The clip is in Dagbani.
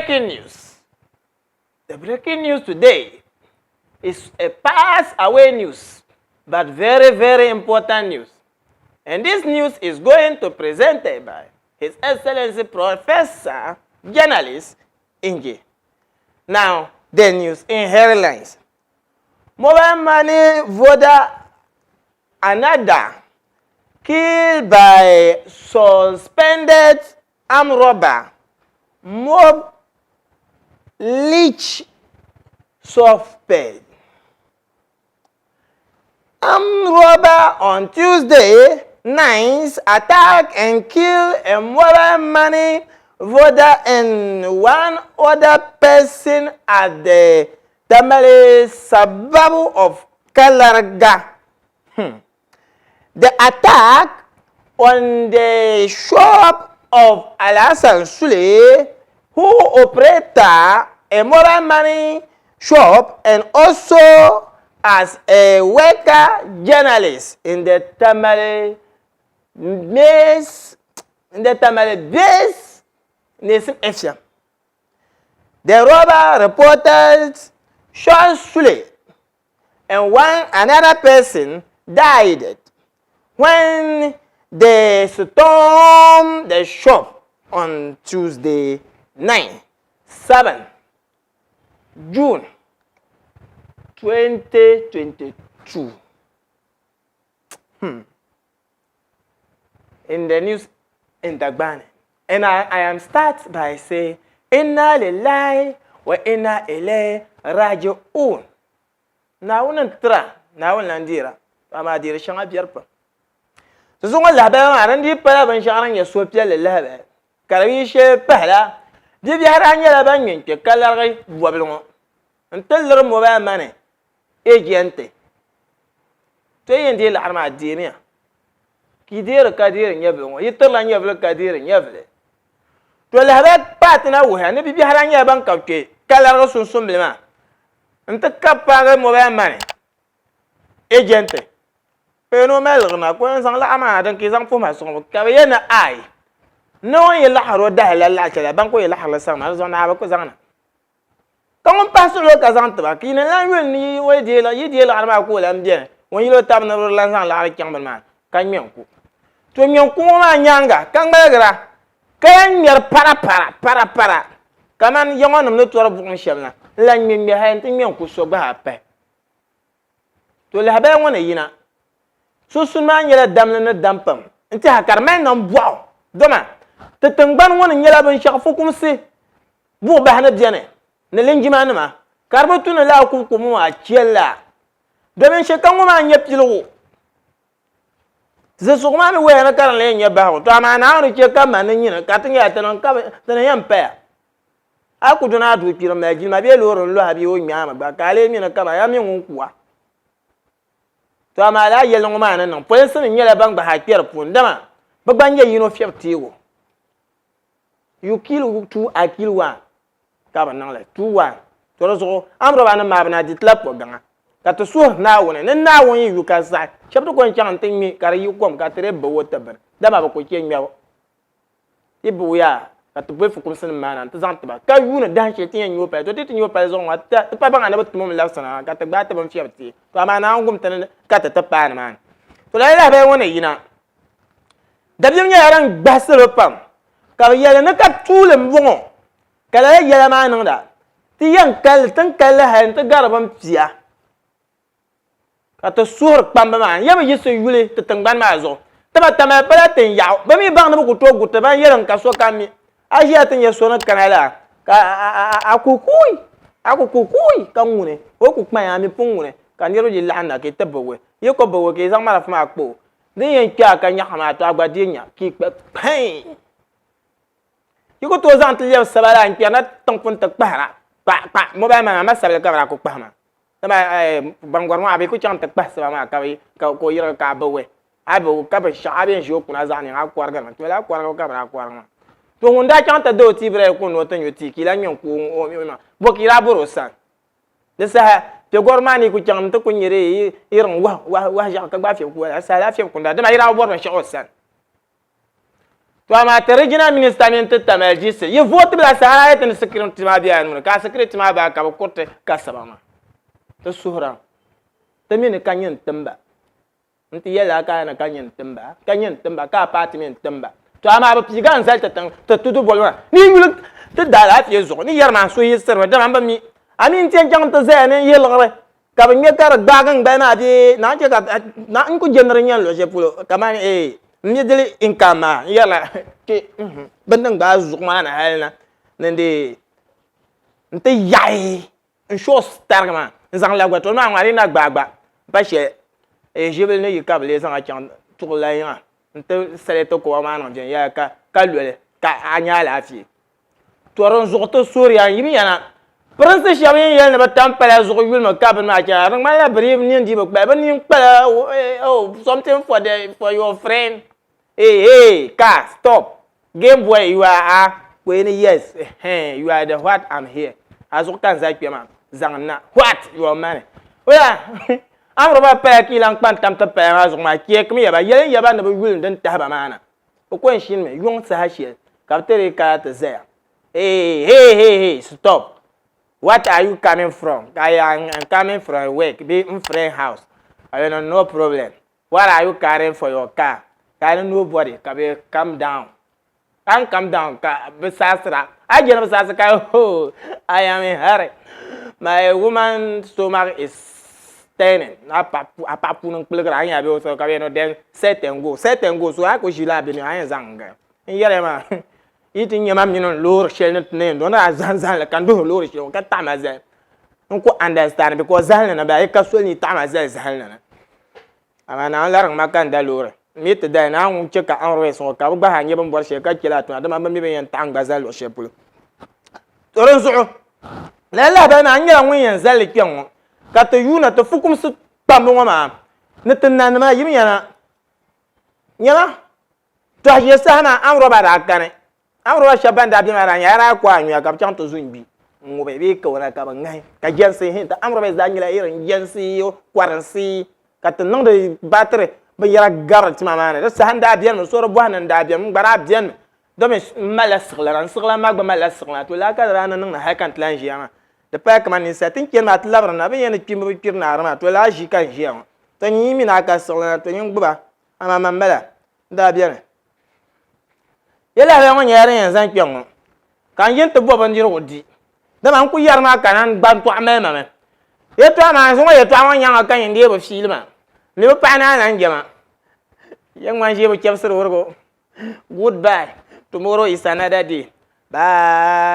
breaking news. The breaking news today is a pass away news, but very, very important news. And this news is going to presented by His Excellency Professor Journalist Inge. Now, the news in headlines. Mobile money voter another killed by suspended armed robber mob leech suspect. Armed robber on Tuesday night attack and kill a mobile money voter and one other person at the Tamale suburb of Kalariga. The attack on the shop of Alhassan Sule, who operated a mobile money shop and also as a worker journalist in the Tamale base, in the Tamale base, Nesim FM. The robber reported shot Sule and one another person died when they stormed the shop on Tuesday 9, 7 June 2022. In the news in Dagbani. And I am start by saying, Inna lillahi wa inna ilayhi raji'un. Naawuni n-tira, Naawuni lan deera, amaa deeri shɛŋa biɛri pam. Ti zuŋɔ lahabaya maa din dii pala binshɛɣu din nyɛ suhupiɛlli lahabaya, ka di yi shee pahila bibiɛhi daa nyɛla ban ŋme n-kpe ka larigi bɔbili ŋɔ n-ti liri mobile money agent. To yi yɛn deei laɣiri maa deemiya, ka yi deeri ka deeri nyɛvili ŋɔ, yi tirila nyɛvili ka deeri nyɛvili. To lahabaya paati na wuhiya ni bibiɛhi daa nyɛla ban ka kpe ka larigi sunsumbili maa n-ti ka paagi mobile money agent ka ni o mali liɣiri na ka o yɛn zaŋ laɣa maa din ka yi zaŋ puhi ma sɔŋbu ka bɛ yɛli ni aai ni o ni yi laɣiri o dahi la laɣ shɛli la ban ka o yi laɣiri li saŋ maa di zuɣu naa bi ku zaŋ na ka ŋun pahi suhuri o ka zaŋ ti ba ka yi ni lan yuli ni yi deei laɣiri maa ka o lan beni ŋun yili o tab ni bɛ lan zaŋ laɣiri chaŋ bini maa ka ŋme n-ku. To ŋme n-ku ŋɔ maa nyaaŋa ka ŋmaligira ka lan ŋmɛri para para para para kamani yaŋɔnim ni tɔri buɣim shɛm la n-lan ŋme ŋme hali nti ŋme n-ku so gba zaa pahi. To lahabaya ŋɔ ni yina, sunsuuni maa nyɛla damli ni dam pam n-tɛha ka di mali nambɔɣu, dama ti tiŋgbani ŋɔ ni nyɛla binshɛɣu fukumsi buɣibahi ni beni ni linjimanima ka di bi tu ni lala kubukubu maa chɛli la, domin shɛ ka ŋɔ maa nyɛ piligu. Zilisigu maa mi wuhiya ni ka di lee nyɛ bahigu, to amaa Naawuni chɛ ka ma ni nyini ka ti nyɛla ti ni yɛn paya. A ku doni a duu kpiri m-mali jilima bee loori n-lɔhi a bee o ŋme a mi gba, ka a lee mi ni kaman ya mi ŋun ku a. To amaa lala yɛlli ŋɔ maa ni niŋ, polinsi nim nyɛla ban gba zaa kpe di puuni, dama bɛ gba nyɛ yino fiɛbu teegu. You kill two, I kill one. Ka bɛ niŋ li 2-1. To di zuɣu amrɔba nim maa bɛ na di ti la kɔgaŋa ka ti suhiri Naawuni ni Naawuni yi yu ka saɣi shɛba ti ko n-chaŋ nti ŋme ka di yi kom ka ti dii bi o ti bini, dama bɛ ku chɛ ŋmɛbu. Ti bi o yaa ka ti boli fukumsi nim maa na nti zaŋ ti ba ka yuuni dahin shɛli ti yɛn ŋme o pali. To ti ti ŋme o pali zuɣu ŋɔ ti pa baŋa ni bɛ tum o mi labisi na ka ti gbaai ti bini fiɛbi ti. To amaa Naawuni gum ti ni ka ti ti paai nimaani. To lala lahabali ŋɔ ni yina Dabiɛm nyɛla din gbahi salo pam ka bɛ yɛli ni ka tuuli m-bɔŋɔ ka lala yɛla maa niŋda. Ti yɛn kali ti ni kali li hali nti gari bini pia ka ti suhiri kpamba maa n-yɛn bi yiɣisi yuli ti tiŋgbani maa zuɣu. Ti ba Tamale pala tin yaɣu, bɛ mi baŋ ni bɛ ku tooi gu ti ban yɛli n ka sokam mi. A ʒiya ti nya so ni kana la ka a ku kuui, a ku ku kuui ka ŋuni, o ku kpanya a mi pun ŋuni ka niriba yi laɣim na ka yi ti bɔbi yi ku bɔbi ka yi zaŋ marafa maa kpa o. Din yɛn kpe a ka nyaɣi maa, to a gba dii nya ka yi kpe kpain. Yi ku tooi zaŋ ti lɛbi saba la n-kpɛrina tiŋ pun ti kpahira kpa kpa mobile money maa sabili ka bɛ daa ku kpahi ma. Dama bangɔri ŋɔ a bi ku chaŋ ti kpahi saba maa ka bɛ ka o yirigi ka a bi wɛ a bi ka binshɛɣu a bɛ yɛn ʒi o kuna zaɣ niŋ a kɔrigirimi to lala kɔrigibu ka bɛ daa kɔrigi maa. To ŋun daa chaŋ ti da o tea break ku ni o ti nyu tea ka yi lahi ŋme n-ku o maŋa bɔ ka yi daa bɔri o sani. Di saha kpɛgɔri maa ni ku chaŋ nti ku nyɛ di yiriŋ wahi wahi ʒiɛɣu ka gbaai fiɛbi ku wala. Di saha lala fiɛbi kunda dama yi daa bi bɔri binshɛɣu o sani. To amaa ti regional minister mini ti Tamale district yi vote bila saha a yi ti ni security maa bela nuuni ka a security maa baai ka bi kuriti ka saba maa. Ti suhira ti mi ni ka nyin timba n ti yɛli a ka a ni ka nyin timba ka nyin timba ka a paati mi n timba. To amaa bi piiga n zali ti tiŋ ti tudu boli maa ni yi yuli ti daalaafee zuɣu ni yɛri maa n suhu yiɣisirimi dama n bi mi a mi n ti yɛn chaŋ ti zaya ni n yihi liɣiri ka bi ŋmɛ ka di gbaagi n gbali maa bee naan chɛ ka n ku je ni di nyɛ luɣu shɛli polo kamani ee n middle income maa n yɛrila kpɛ bini din gbaai zuɣu maa ni hali na ni dee n ti yaɣi n shoos tarigi maa n zaŋ labi gba to maa ŋɔ a di na gbaai gba n pa shɛli ee ʒibili ni yi ka bi lee zaŋa chaŋ tuɣu la yiŋa n ti select koba maa niŋ viɛnyɛla ka loli ka a nyɛ alaafee. To dinzuɣu ti suhiriya n yimiya na, pirinsi shɛba yi ni yɛli ni bɛ tam pala zuɣu yulimi ka bini maa chana, di ŋmanila bɛ dii nini dii bi kpali, bɛ nini kpala oh, something for the, for your friend, hey, hey, car, stop, game boy, you are a, kpee ni yes, eh, you are the what, I'm here, a zuɣu ka n za kpe maa, zaŋ na, what, your money, oya, amroba paya ka yi lan kpa n-tam ti paya maa zuɣu maa, cheekimi ya ba, yɛlim ya ba ni bɛ yulim din tahi ba maa na. Bɛ ko n-shinimi yuŋ saha shɛli ka bɛ ti dii kana ti zaya. Hey, hey, hey, hey, stop! What are you coming from? Ka I am coming from work bee n friend house. Ka bɛ ni no problem. What are you carrying for your car? Ka I ni nobody ka bɛ calm down. Ka n calm down ka bɛ saasira. A yi je ni bɛ saasi ka oh, I am in hurry. My woman stomach is turning a paɣa puuni n kpuligiri a nya bɛ o so ka bɛ no then set and go set and go so a ku ʒila bini a yɛn zaŋ n gari n yɛli maa yi ti nyɛ ma mini n loori shɛli ni ti ni yɛn doni a zaŋ zaŋli ka n duhi loori shɛli ka taɣi ma zali n ku understand because zahali ni na bala yi ka soli ni yi taɣi ma zali zahali ni na amaa Naawuni larigi ma ka n da loori n mi ti dali Naawuni ŋun chɛ ka armed ŋɔ ka bɛ gba zaa nyɛ bɛ ni bɔri shɛli ka chɛ lala tuma dama bɛ mi bɛ ni yɛn taɣi n gba zali luɣ shɛli polo to dinzuɣu lala lahabali maa n nyɛla ŋun yɛn zali li kpɛŋ ŋɔ ka ti yuuna ti fukumsi kpamba ŋɔ maa ni ti nanima yimiya na nyama tɔhiʒe saha maa amrɔba daa kani amrɔba shɛba ban daa be maa daa nyɛla daa ku a nyuya ka bɛ chaŋ ti zu n-gbi n-ŋubi bee kawana ka bɛ ŋahi ka jɛnsi hin ti amrɔba zaa nyɛla irin jɛnsi kɔrinsi ka ti niŋdi baatiri binyɛra gabiri tima maa ni di saha n-daa benimi so di bɔhi ni n-daa benimi n gba daa benimi domi m malila siɣilana n siɣilana maa gba malila siɣilana to laa ka di daa ni niŋdi hali ka n ti lahi ʒiya maa di paya kamani ninsal ti ni chani maa ti labiri na bɛ ni yɛn ni kpimbi bi kpiri naari maa to laa ʒii ka n ʒiya ŋɔ to nyin yi mi ni a ka siɣilana to nyin gbuba amaa man bala n daa beni yɛli lahabali ŋɔ nyɛla din yɛn zaŋ kpɛŋ ŋɔ ka n yi ti bo bindirigu di dama n ku yɛri maa ka naan gba n-tɔɣi mali ma mi yɛtɔɣa maa n zuŋɔ yɛtɔɣa ŋɔ nyaaŋa ka nyin dee bi fiili ma ni bi paɣi naa lan jɛma yɛn ŋmani ʒee bi chɛbisiri wurigu Goodbye, tomorrow is another day. Bye.